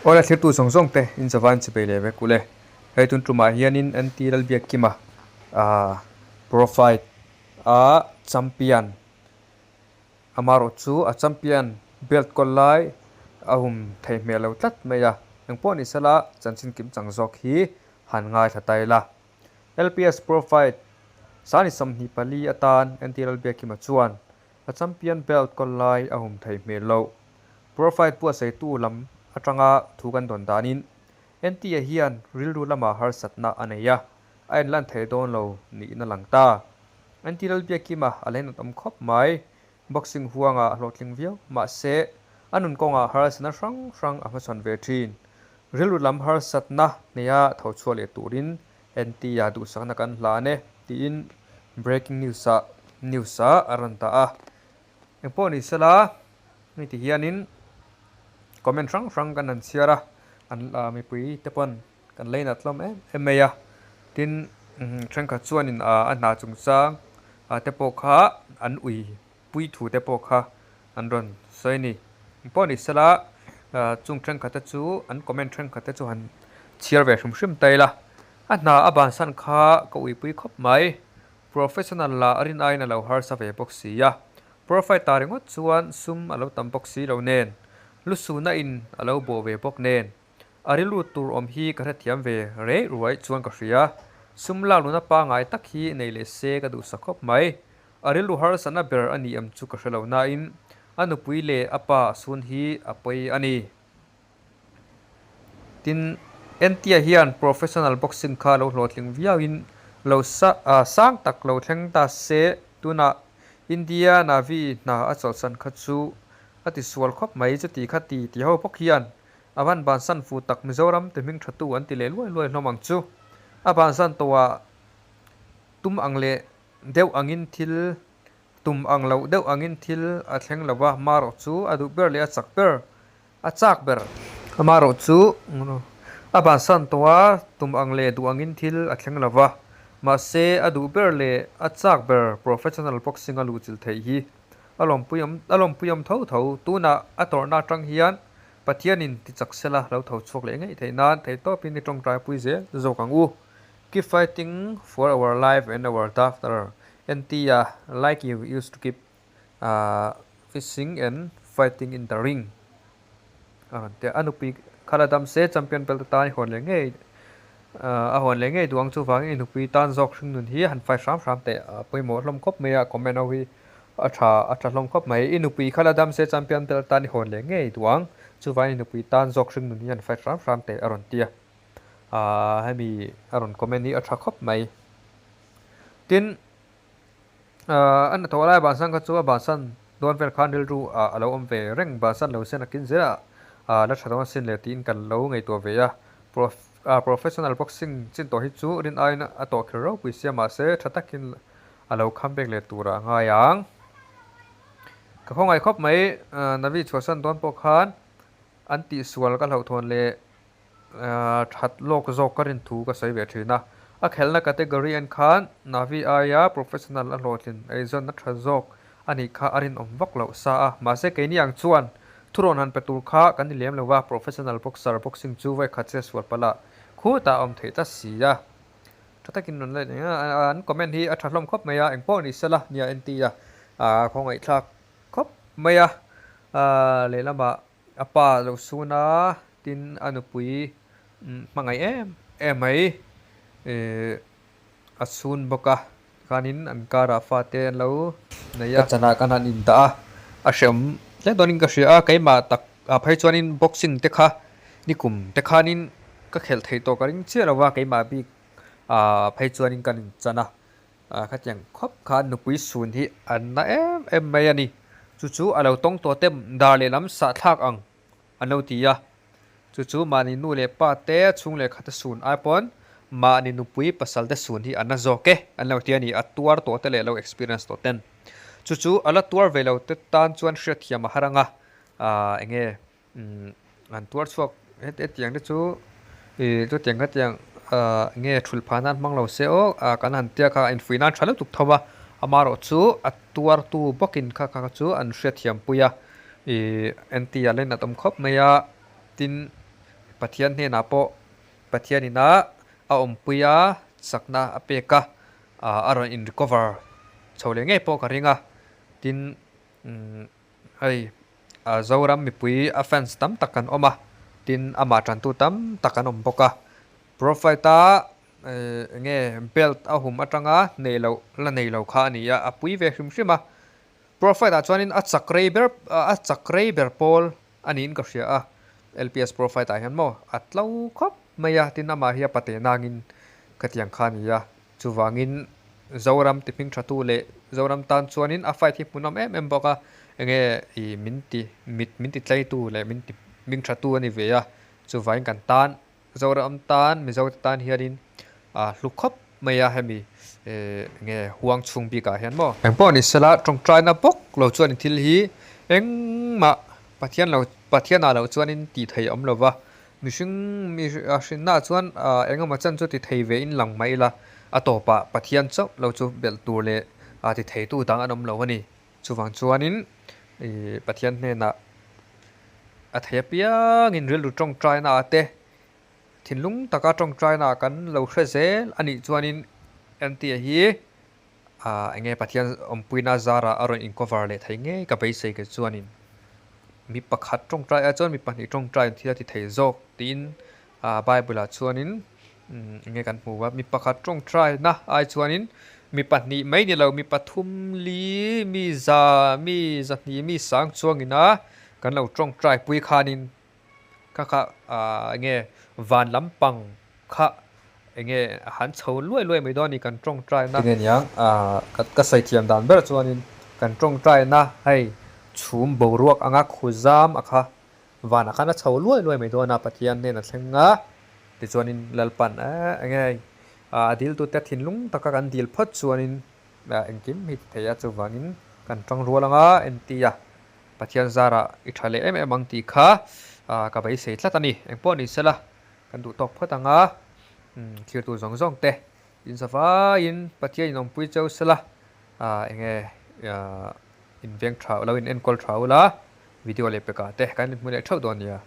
Awle thirtu zawng zawng te in zavain chipei leh vek ule. Hei tun tumah hianin NT Lalbiakkima ah profile a champion amarawh chu a champion belt kawl lai a hum thei hmel lo tlat mai a. Engpawh ni sela chanchin kim chang zawk hi han ngaithla ta ila. LPS profile Sani 24 atan NT Lalbiakkima chuan a champion belt kawl lai a hum thei hmel lo. Profile buatsaihtu lam atanga thu kan dawn danin NT-a hian rilru lamah harsatna a nei a, a inlan thei dawn lo niin a lang ta. NT Lalbiakkima a lainat awm khawp mai. Boxing huangah a hlawhtling viau, mahse a nun kawngah harsatna hrang hrang a hmachhawn ve thin. Rilru lam harsatna neia tho chhuah leh turin NT-a duhsakna kan hlan e, tiin breaking news-ah news-ah a rawn dah a. Engpawh ni sela, hei ti hianin comment hrang hrang kan han chhiar a, an mipui te pawn kan lei nat hlawm em em mai a. Tin, thenkhat chuanin a hna chungchang te pawh kha an ui pui thu te pawh kha an rawn sawi a ni. Engpawh ni sela, chung thenkhat te chu an comment thenkhat te chu han chhiar ve hrim hrim ta ila. A hna a bansan kha ka uipui khawp mai. Professional lah rin aiin a lo harsa ve bawk si a, profile ta ringawt chuan sum a lo tam bawk si lo nen, lusuna in a lo bawh ve bawk nen, a rilru tur awm hi ka hrethiam ve rei ruai chuan ka hria. Sum lak luna pangai tak hi nei leh se ka duhsak khawp mai. A rilru harsatna ber a ni em chu ka hre lo nain a nupui leh a pa a sun hi a pawi a ni. Tin, Entia hian professional boxing kha lo hlawhtling viauin lo sang tak lo thleng ta se, tunah India Navy hna a chawlhsan kha chu a tisual khawp mai chuti kha ti ti ho bawk hian a van bansan fu tak Mizoram ti hming tha tu an ti leh luai luai hlawm ang chu. A bansan tawhah tum ang leh deuh angin thil tum ang loh deuh angin thil a thleng lo va, marawh chu a duh ber leh a chak ber A chak ber. Amaherawh chu a bansan tawh a, tum ang leh duh angin thil a thleng lo va. Mahse, a duh ber leh a chak ber professional boxing a luhchilh theih hi a lawmpuiawm a lawmpuiawm tho tho. Tunah a tawrhna atang hian Pathianin ti chak sela lo tho chhuak leh ngei theih nan theihtawpin i tawngtaipui zel zawk ang u. Keep fighting for our life and our daughter NT-a like you used to keep Fishing and fighting in the ring a rawn ti a, a nupui kha la dam se champion belt atan i hawn leh ngei a hawn leh ngei duh ang chuvangin i nupui tan zawk hring nun hi han fight hram hram teh a pawimawh hlawm khawp mai a comment ho hi a tha a tha hlawm khawp mai i nupui kha la dam se champion belt atan i hawn leh ngei duh ang chuvangin i nupui tan zawk hring nun hi han fight hram hram teh a rawn ti a hemi a rawn comment hi a tha khawp mai tin. A hnathawh lai bansan kha chu a bansan dawn vel khan rilru ah a lo awm ve reng bansan lo sen a kin zel a la tha dawn asin le tiin kan lo ngaihtuah ve a professional boxing chin tawh hi chu rin aiin a tawh kher ropui sia mahse tha takin a lo kham bek leh tur ah a ngai ang. Ka khawngaih khawp mai Navi chhuahsan dawn pawh khan an tihsual ka hlauhthawn leh That lawk zawk ka rin thu ka sawi ve thin a. A khelhna category en khan Navi aia professional a hlawhtlin eizawnna tha zawk a nih kha a rinawm vak loh sa a. Mahse keini ang chuan thurawn han pe tur kha kan ni lem lo va, professional boxer boxing chu vawikhat che sual palh a khutah a awm theih ta si a. Tha takin rawn let a, an comment hi a tha hlawm khawp mai a, engpawh ni sela nia en ti a, khawngaihthlak khawp mai a, lehlamah A pa lo sun a, tin a nupui hmangaih em em mai ih a sun bawk a, tikhanin an karah fate an lo nei a. Ka chanah kan han indah a, a hreawm hle dawnin ka hria a, keimah tak ah phei chuanin boxing te kha nikum te khanin ka khelh theih tawh ka ring chiah lo va, keimah bik ah phei chuanin kan inchan a, Khatiang khawp khan nupui sun hi an na em em mai a ni. Chu chu a lo tawng tawh te dar lehlam sahthlak ang an lo ti a. Chu chu mahni nu leh pa te chhung leh khata sun ai pawn mahni nupui pasal te sun hi an na zawk e an lo ti a ni. A tuar tawh te leh lo experience tawh ten. Chu chu a la tuar ve lo te tan chuan hriatthiam a har ang a. Enge An tuar chhuak hetiang te chu ih chutiang khatiang ah nge thulh phah nan hmang lo se aw ah kan han tia kha infuih nan tha lutuk tho va amaherawh chu a tuartu bawkin kha kha chu an hriatthiam pui a ih entia len a awm khawp mai a tin Pathian hnenah pawh Pathian ina a awmpui a, chakna a pek a, a rawn in recover chho leh ngei pawh ka ring a, tin hei Zoram mipui a fans tam tak kan awm a, tin amah tantu tam tak an awm bawk a, pro fight a eng nge belt a hum atanga nei loh la nei lo kha a ni a, a pui ve hrim hrim a, pro fight ah chuanin a chak rei ber a chak rei ber pawl a niin ka hria a, LPS pro fight ah hian maw a tlo khawp mai a, tin amah hi a pate nangin khatiang kha a ni a, chuvangin Zoram ti hming tha tu leh Zoram tan chuanin a fight hi hmuhnawm em em bawk a, enge ih min ti mit min ti tlei tu leh min ti hming tha tu a ni ve a, chuvangin kan tan Zoram tan Mizo te tan hianin a hlu khawp mai a hemi nge huang chhung bikah hian maw. Engpawh ni sela tawngtaina bawk lo chuanin thil hi engmah Pathian lo Pathianah loh chuanin tih thei a awm lo va, mihring mi hrinnaah chuan engemaw chan chu ti thei ve in lang mai ila a tawpah Pathian chauh lo chu belh tur leh ti theitu dang an awm lo a ni. Chuvang chuanin Pathian hnenah a thei apiangin rilru tawngtaina ah te, thinlung taka tawngtaina ah kan lo hre zel a nih chuanin entia hi eng nge Pathian awmpuina zarah a rawn in cover leh thei ngei ka beisei ke chuanin mi pakhat tawngtai ah chuan mi pahnih tawngtai thil a ti thei zawk tiin Bible ah chuanin eng nge kan hmu a, mi pakhat tawngtaina ai chuanin mi pahnih mai ni lo mi pathum li mi za mi zahnih mi sang chuangina kan lo tawngtai pui khanin kha kha eng nge van lampang kha eng nge han chho luai luai mai dawn a ni kan tawngtaina. Tinge niang ka sawi thiam dan ber chuanin kan tawngtaina hei chhum boruak anga khuzam a kha Vanah khan a chho luai luai mai dawn a, Pathian hnena thleng a, tichuanin Lalpan eng nge a diltute thinlung taka kan dil phawt chuanin engkim hi ti thei a, chuvangin kan tang rual anga en ti a, Pathian zarah i tha leh em em ang tih kha ka beisei tlat a ni. Engpawh ni sela kan duh tawk phawt anga thirtu zawng zawng te inzavaiin Pathian in awmpui cheu sela eng nge in veng tha lo in enkawl tha ula. Video leh pekah te kan inhmu leh theuh dawn nia.